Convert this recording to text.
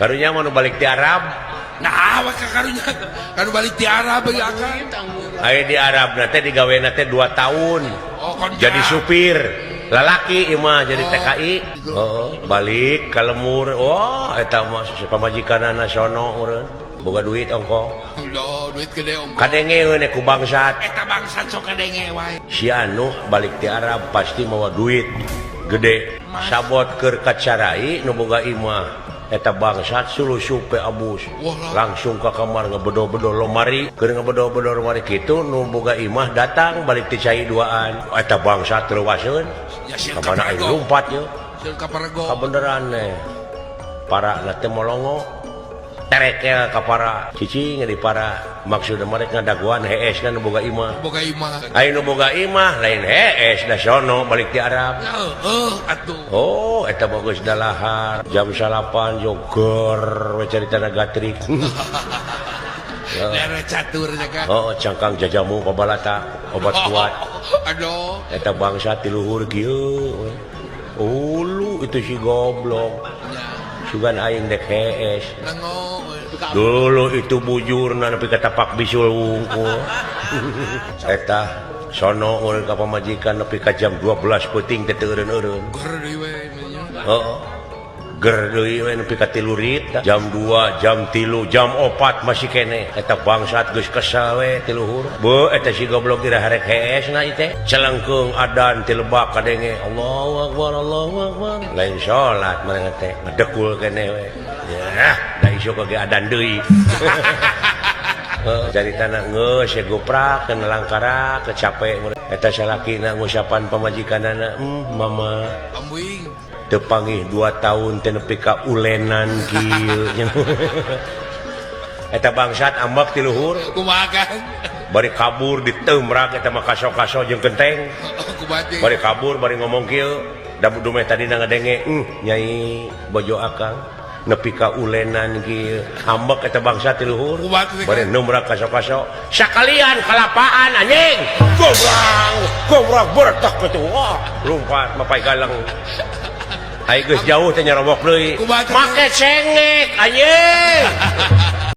Karunya mah nu balik ti Arab. Nah, awak karunya kan balik ti Arab ya kan. Aya di Arab na teh digawena teh 2 tahun. Oh, kontrak. Jadi supir. Lalaki ieu mah jadi Oh. TKI. Oh, balik ka lemur. Wah, eta mah pamajikanana sono urang. Boga duit ongko. Loh, duit gede ongko. Kadenge we ku bangsat. Eta bangsat sok kadenge wae. Si anu balik ti Arab pasti mawa duit gede. Sabot keur kacarai nu boga imah. Eta bangsat sulusup abus. Wah. Langsung ke kamar ngebedo-bedo lomari. Keur ngebedo-bedo lomari kitu nu boga imah datang balik ti cai duaan. Eta bangsat leuwaseun. Ya sieun Kamana aing kaparego. lumpat ye. Sieun kaparego. Kabeneran eh. Para na teh molongo. Terekel ka para cicing di para maksudna mereka ngadaguan hees na nu boga imah. Boga imah. Aing nu boga imah lain hees da sono balik ti Arab. Heeh, atuh. Oh, eta bagus dalahar. Jam 9 joger we carita gatrik. Daerah catur nya kan. Oh, cangkang jajamu pabalata obat kuat. Aduh. Eta bangsa ti luhur kieu we. Ulu itu si goblok. Sugan aing dek hees. Lengo. Dulu itu bujurna nepi ka tapak bisul wungkul. Eta sono urang ka pamajikan nepi ka jam 12 peuting teh teu eureun-eureun. Ger deui we nya. Heeh. Ger deui we nepi ka 3 rit. Jam 2, jam 3, jam 4 masih keneh. Eta bangsat geus kesel we ti luhur. Beuh eta si goblok dira harek hees na ieu teh. Celengkeung adan ti lebak kadenge. Allahu akbar, Allahu akbar. Lain salat manehna teh ngedekul keneh we. Ya, da isuk ge adan deui. Heeh, caritana geus ye goprak kana langkara kecape. Eta salakina ngusapan pamajikanana, mama." Ambuing. Teu panggih 2 tahun teh nepi ka ulenan kieu. Eta bangsat ambek ti luhur. Kumaha kan? Bari kabur diteumrak eta mah kaso-kaso jeung genteng. Kumaha teh? Bari kabur bari ngomong kieu. Da dumeh tadina ngadenge, nyai bojo akang nepi ka ulenan kieu. Ambek eta bangsat ti luhur. Kumaha teh? Bari numrak kaso-kaso. Sakalian kalapaan anjing. Gobrang, gobrang bertak kitu. Wah, lompat mapai galang. Ai geus jauh teh nyarobok deui. Kumaha teh? Make cengek anjing.